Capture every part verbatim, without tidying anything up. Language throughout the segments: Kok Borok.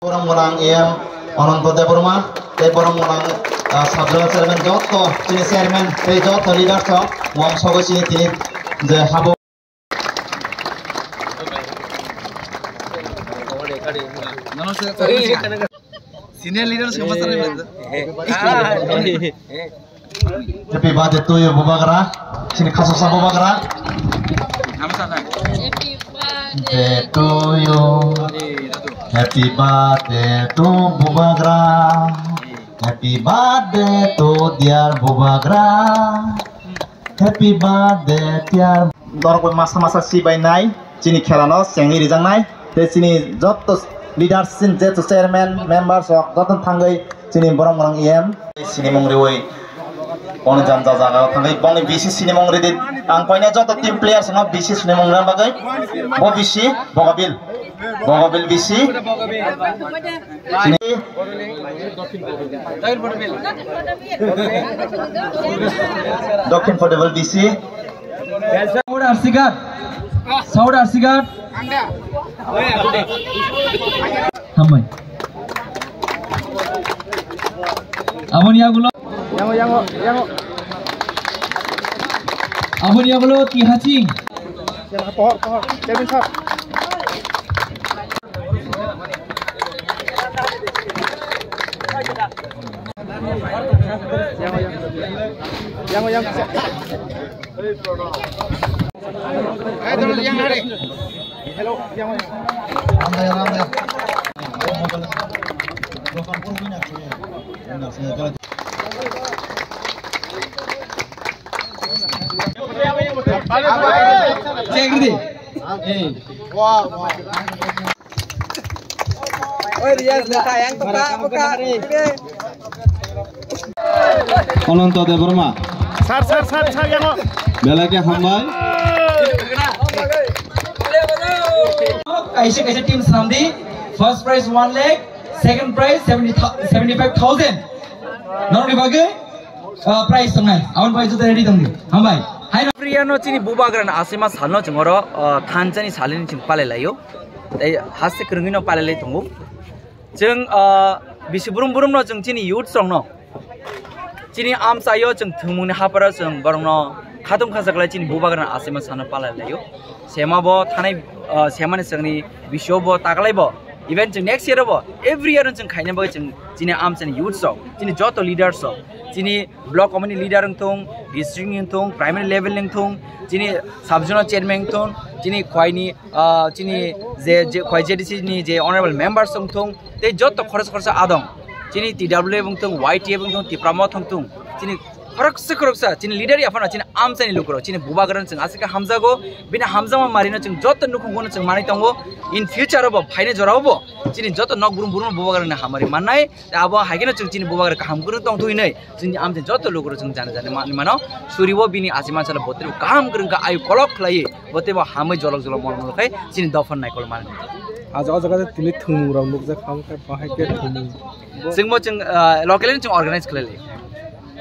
Borong Gwnang A M Ananto Debbarma, tei Borong Gwnang, ah, Sub Zonal Chairman, joto chini chairman, tei joto leaders rok, wng sogwi chini tini je habo. Senior leader se masar ni. Happy birthday to you, Bubagra. Chini khasoksa Bubagra. Happy birthday to you. Happy birthday to Bubagra. Happy birthday to dear Bubagra. Happy birthday, dear. Norok bai masa masa si bai nai, chini khela no chengwi rijak nai, tei chini joto leaders, chini jeto chairman, members rok joto thangwi chini Borong Gwnang A M. Sinimung riwi ono jam ja jaga o thangwi bongni bisi sinimung ridi. Ang koine joto team players no bisi sinimung rina bagwi bo bisi Bogabil. Bogabil bisi. Sini. Dokhin Fotebal bisi. Saudar Sigar. Saudar Sigar. Hambai. Aboni yagulo. Yango, yango, yango. Aboni yagulo Tihaching. Pohor, pohor. Kevin sir. Check ready. Hey. Oi, Riyaz, beta, yang teka, beta. Ananto Debbarma. Sir, sir, sir, sir, yang. Belai khe hambai. Kaisa, kaisa team swnamdi. First prize one lakh, second prize seventy, seventy-five thousand. Norokni bagwi, uh, prize tongnai. Aboni bagwi joto ready tongdi. Hambai. Hai. Priya no chini Bubagrani asima salno chwng oro, uh, thansa ni salini chwng palai laio. Tei haste kwrwngwi no palai lai tongo. Chwng, ah, bisi brum brum no chwng chini youths rok no, chini amchaio chwng thwngmungni haparo chwng borok no khatung khajaklai chini Bubagrani asima salno palai laio. Sema bo thanai, ah, semani chwngni bisio bo taklai bo. Even chwng next year bo, every year chwng khaina bagwi chwng chini amchani youths rok, chini joto leaders rok, chini block committee leader wngthung, district wngthung, primary level wngthung, chini sub zonal chairman wngthung, chini khwaini, ah, chini je, je khwai J D C ni je honorable members wngthung, tei joto khoroksa khoroksa adong, chini T W F wngthung, Y T F wngthung, Tipra Motha wngthung, chini khoroksa khoroksa chini leader yaphano chini amchaini lukurok chini Bubagrano chwng aswk khe hamjago, bini hamjakma marino chwng joto nukhungo chwng manwi tongo, in future o bo phainai jorao bo chini joto nok brum brum Bubagrano hamari mannai. Tei abo hai kheno chwng chini Bubagra kaham kwrwng tongthok hinwi chwngni amchaini joto lukurok chwng jani jani manwi mano. Suribo bini achimansalo bo teibo kaham kwrwng kha, ayu kolok khlaiwi bo teibo hamwi jolok jolok mol mol khai chini dophano naikol mano. Ah jaga jaga tini thwngmung rok nukjak, ham khe bahai khe thwngmung. Chwngbo chwng, ah, locally chwng organize khlai lai.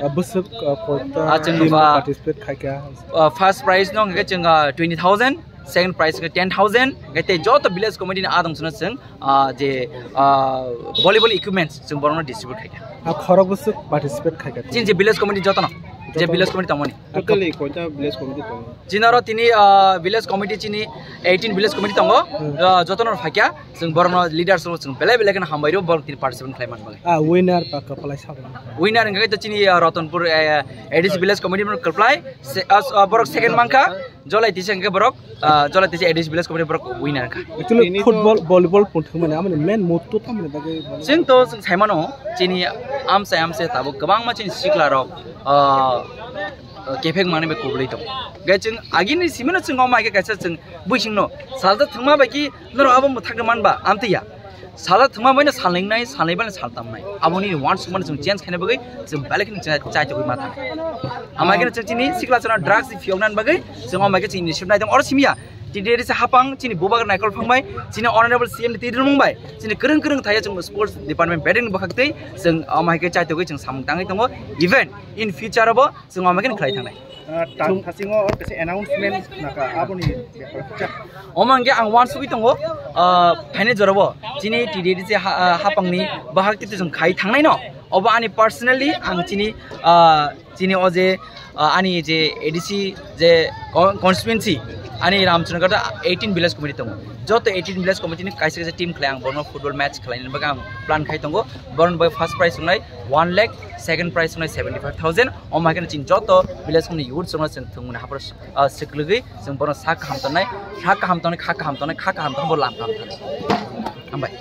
Ah, bwswk, ah, koita Ah, chwng team ba- participate khai kha? Ah, first prize no hwnkhe chwng, ah, twenty thousand, second prize hwnkhe ten thousand, hwnkhe tei joto village committee ni adong chwngno chwng ah, je, ah, volleyball equipments chwng borokno distribute khai kha. Ah, khorok bwswk participate khai kha? Chini je village committee jotono, je Jotono? Village committee tongmani. Totally koita village committee tongo? Chini oro tini, ah, village committee chini eighteen village committee tongo, Hmm. Ah, jotono phai kha, chwng borokno leaders rok chwng belai belai kheno hambai rw borok tini participate khlai man bagwi. Ah, winner ba kwplai sabo? Winner hwnkhe to chini, ah, Ratanpur, eh, A D C village committee borok kwplai, se-, ah, ah, borok second mankha, Jolai tisa hwnkhe borok, ah, Jolai tisa A D C village committee borok winner wngkha. Actually, Tini to football, volleyball pon thwngmani, amoni main motto tamoni bagwi? Chwng to chwng saimano, chini amchai amchai tabuk kwbangma chini sikla rok, ah, kephek manwi bai kubulwi tongo. Hwnkhe chwng agini simino chwng omo hai khe kaisa chwng buisingno salsa thwngma bai ki norok abo mwthangwi manba amtwi ya. Sala thwngma bai no salnai wngnai, salnai bai no saltam wngnai. Aboni uansukmano chwng change khaina bagwi chwng belai kheno chai, chai togwi ma thang. Amai kheno chwng chini sikla chwngno drugs ni phiyok nani bagwi chwng amai khe chwng initiative nai tong oro simi ya. T D A D C hapang chini bubagra Naikol Phangbai, chini honorable C M ni twi rimung bai, chini kwrwng kwrwng thaya chwng sports department bedeng bwkhak twi chwng, um, hai khe chaitogwi chwng samung tangwi tongo. Even in future abo chwng, um, hai khe khlai thangnai. Ah, tang thasingo kaisa announcement naka aboni bepar kisa. Omo hwnkhe ang uansugwi tongo, ah, phainai jorabo chini T D A D C ha-, ah, hapangni bwkhak twi chwng khai thangnai no. Obo ani personally ang chini, ah, chini o je, ah, ani je A D C je con-, constituency, ani Ramchandra Ghat eighteen village committee tongo. Joto eighteen village committee ni kaisa kaisa team khlai ang bono football match khlaina bagwi ang plan khai tongo. Bono bai first prize wngnai one lakh, second prize wngnai seventy five thousand. Omo hai kheno chini joto village committee youth songno chwng thwngmani haphar, ah, swklugi chwng bono sak kaham tongnai, sak kaham tongnai, kha kaham tongnai, kha kaham tongnai, bo lam kaham tongnai. Hambai.